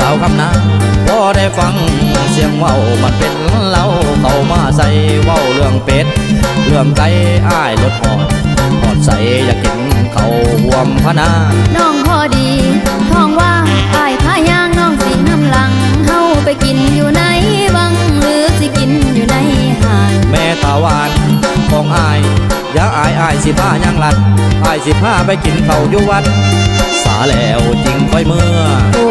ສາວຄຳນາ ພໍໄດ້ຟັງສຽງເວົ້າ ມັນເປັນເລົ່າເຂົ້າມາໃສ່ ເວົ້າເລື່ອງເປັດເລື່ອງໄກ່ ອ້າຍລົດຮອດ ຮອດໃສຢາກກິນເຂົ້າຮ່ວມພະນາ. ນ້ອງພໍດີທ້ອງວ່າງ ອ້າຍພາຍ່າງ ນ້ອງຊິນຳຫຼັງເຮົາໄປກິນຢູ່ໃນວັງ ຫຼືຊິກິນຢູ່ໃນຫ້າງ. ແມ່ຕາຫວານຂອງອ້າຍ ຢ່າອາຍ ອ້າຍຊິພາຍ່າງລັດ ອ້າຍຊິພາໄປກິນເຂົ້າຢູ່ວັດ ສາແລ້ວຈຶ່ງຄ່ອຍເມືອ. ໂອ້